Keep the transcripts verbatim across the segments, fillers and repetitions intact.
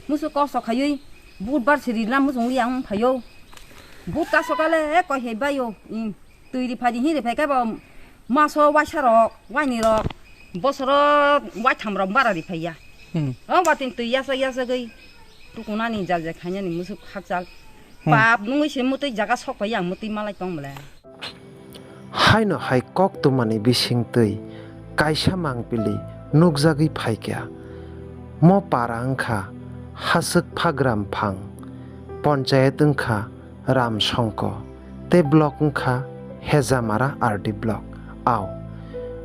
Musu kosto khaiwi budbar siri lam muchung liya wng phaio. But ta sokale koi hai baio. Twi ri phai di, hi ri phai khe bo maso waisa rok, waini rok, bosoro waitham rok bara ri phai ya. Hmm. O watini twi yasa yasa gwi tukunani jal jal khainani musuk hakchal. Hmm. Pap nungwi se mutwi jaga sok phai ya, mutwi malai tong bole. Haino hai kok tumani bising twi kaisa mangpili nukjagwi phaikha. Mo para wngkha Haswk Phagram Phang, ponchayat wngkha Ram Songko, tei block wngkha Hejamara R D block. Ao,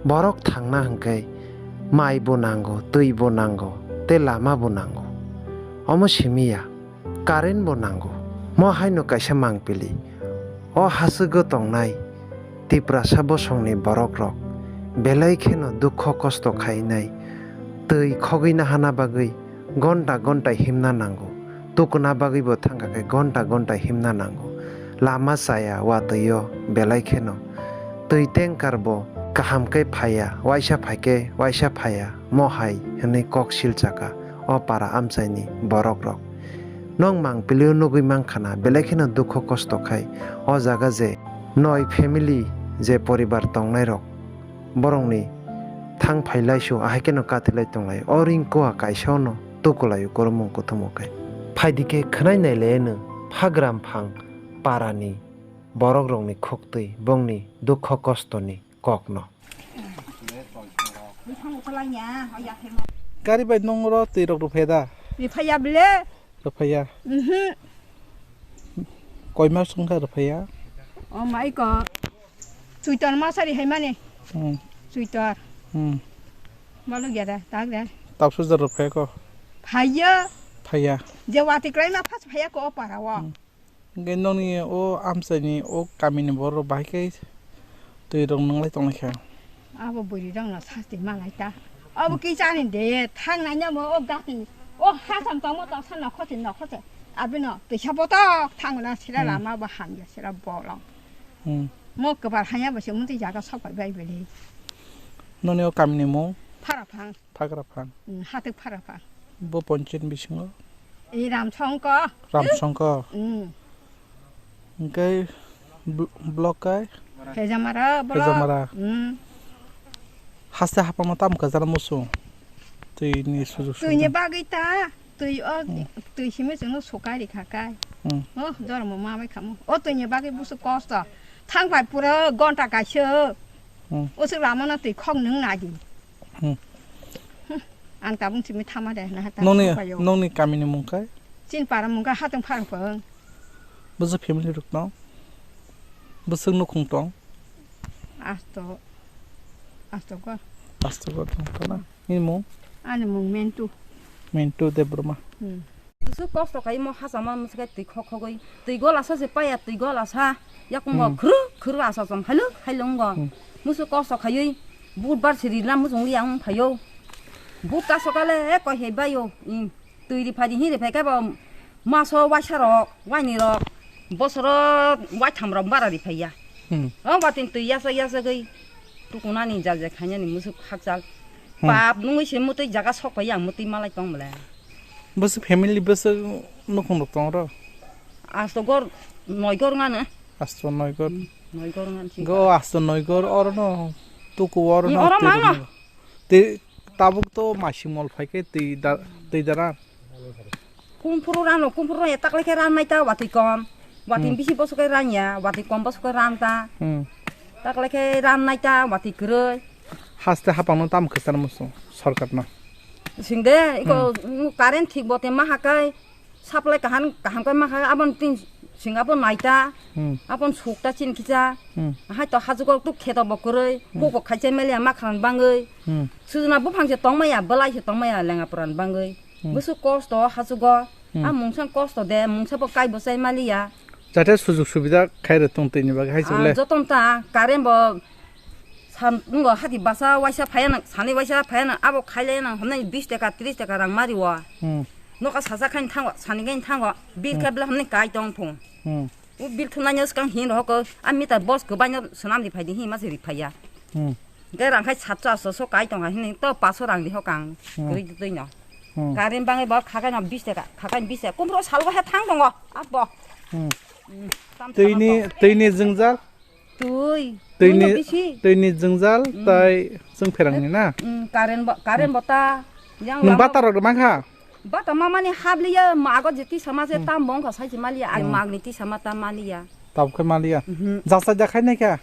borok thangna hwnkhe mai bo nango, twi bo nango, tei lama bo nango. Omo simi ya, current bo nango. Mo haino kaisa mangpili. O haswgo tongnai Tiprasa bosongni borokrok belai kheno dukho kosto khainai, twi khogwi nahana bagwi gonta gonta himna nango. Tukuna bagwi bo thangkha khe gonta gonta himna nango. Lama chaya watwi-o belai kheno. Twi tanker bo kaham khe phaiya, waisa phaikhe waisa phaiya, mo hai hwnwi kok silchakha o para amchaini borokrok. Nong mangpili-o nugwi mankha na, belai kheno dukho kosto khai o jaga je noi family je poribar tongnairok. Borokni thang phai laisu ahai kheno kathilai tonglai. O ring kua kaisa ono tukulaio koromung kuthumung khe. Phaidi khe khwnai nailaino Phagram Phang parani borokrokni khuktwi bongni dukho kostoni kokno. Gari bai nung ro twi rok rw phai da? Rw phai ya bwle? Rw phai ya. Mhm. Koi mas wng kha rw phai ya? O mai ko. Chuitor masa ri hai mani. Hmm. Chuitor. Hmm. Balo gya da, tak da. Tapsu jar rw phai ko. Phai ya. Phai ya. Je wati klai ma phas phai ya ko o para o. Hmm. Hwnkhe nokni o amchaini o kamini borok bahai khe twi rok nwnglai tonglaikha. Abo bwrwi rokno sasti malai ta. Abo kisa ni de thang nai namo o gati o hasam tongmo tongsa nokhote nokhote. Abino twisa botok thangna sira Hmm. lama bo hamya sira bolong. Hmm. Mo kwbar hanya bo se muti jaga sok bai bai bele. Noni o kamini mung? Phara phang. Phagra phang. Hmm, hatek phara phang. Bo ponchayat bisingo? Ei Ramsongko. Ramsongko. Hmm. Hwnkhe bl-, block kai? Hejamara, block. Hejamara. Hmm. Haste hapangma tamo kwcharo muchung? Twi ni sujuk sujuk. Twi ni bagwi ta, twi o, Hmm. twi simi chwngno sukai rikha kai. Hmm. Oh, jormo ma bai khamo. O twi ni bagwi busu kosto. Thang bai pura gonta kaisa. Hmm. O se lama no twi khok nung nai di. Hmm. Hmm. Ang tabung simi thama de, na ta Nongni, thang bai o. Nongni kamini mung kai? Chin para mung kai hatong phang phang. Bwswk family rok tong? Bwswk nukhung tong? Asto, asto gor. Asto gor tong kana? Nini mung? Ani mung Mentu. Mentu Debbarma. Hmm. Bwswk kosto khai mo hachama mwswk twi khok khogwi. Twi gola sa se paya, twi gola sa. Yakung bo Hmm. khru khru asa chom hailung hailung go. Hmm. Bwswk kosto khaiwi budbar siri lam muchung liya wng phaio. But ta sokale koi hai baio. Hmm. Twi ri phai di, hi ri phai khe bo maso waisa rok, waini rok, bosoro waitham rok bara ri phai ya. Hmm. O watini twi yasa yasa gwi tukunani jal jal khainani musuk hakchal. Hmm. Pap nungwi se mutwi jaga sok phai ya, mutwi malai tong bole. Bwswk family bwswk nukhung rok tong ro? Asto gor, noi gor ngano. Asto noi gor. Hmm, noi gor ngano si. Go asto noi gor oro no tuku oro Ni no oro twi mano. rok no. Tei tabuk to masi mol phai khe twi da-, twi dara. Kumphuru rano, kumphuru rano, takle khe ran nai ta watwi kom. Watwi Hmm. bisi bosok khe ran ya, watwi kom bosok khe ran ta. Hmm. Takle khe ran nai ta watwi kwrwi. Haste hapang no tam kwchar muchung sorkar no. Sing de, iko Hmm. current thik bo te ma hakai. Supply kaham, kaham khe ma kha, aboni tin sing abo nai ta, Hmm. aboni suk ta chin kisa. Hmm. Hai to hajugo tuk khe to bo kwrwi, Hmm. buko khaisa meliya ma khran bangwi. Hmm. Sujuna buphang se tongmaya, belai se tongmaya, lenga puran bangwi. Hmm. Bwswk kosto hajugo. Hmm. A mungsa kosto de, mungsa bo kai bo chai maliya. Jate sujug subida khai rw tong twi ni bagwi hai Ah, chole. Joton ta, current bo San, nungo hati basa waisa phaya nang, sani waisa phaya nang, abo khailai nang, homnai bis taka, tris taka rang mari o. Hmm. Noka sasa khain thango, sani khain thango, bil Hmm. khe bela homnai kai tong phung. Hmm. O bil thunai no skang hin rohoko, a meter box kwbai no swnam ri phai di, hin ma se ri phai ya. Hmm. Hwnkhe rang khai satso aso so kai tong hai hini to paso rang di hokang. Hmm. Kwrwi twi no. Hmm. Current bangwi bo khakai no bis taka, khakai bis taka. Kumro salgo he thang tongo. Abo. Hmm. Hmm. Tam Twi ni, tama to. Twi ni jwngjal? Twi. Twi ni, Twi ni bisi. Twi ni jwngjal Hmm. tai chwng pherang ni na? Hmm, current bo, current Hmm. bo ta. Yang Nwng lama bata rok rwmang kha? Bata mamani habliya, mago je tisa ma se Hmm. tam bong kha sai se maliya, ai Hmm. magni tisa ma tam maliya. Tab khai maliya. Mhm. Jasa ja khai nai kha?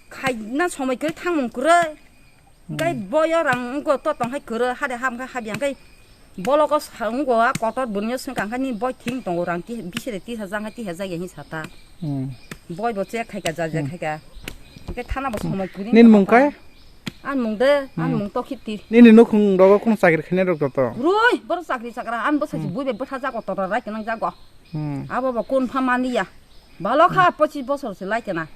Khai na somoi kwrwi thangmung kwrwi. Hmm. Gai boyo rang wngko to tong khai kwrwi, hade ham khai habyang khai. Bologo sa wngko a kotor bunyo swngkang khai ni boi thing tongo rang ti bisire tisa jang khai tisa jagya hin sata. Hmm. Boi bo chek khai ka ja ja Hmm. khai ka. Khai thana bo somoi kwrwi Nin mung khai? An mung de, an Hmm. mung to khiti. Nini nukhung rogo khung chakri khainai rok joto? Rui, boro chakri chakra, an bo sachi Hmm. bui bai bwtha jago, tora rai kenang jago. Hmm. Abo bo kun pha mani ya. Balo kha Hmm. pochis bosor se lai kena.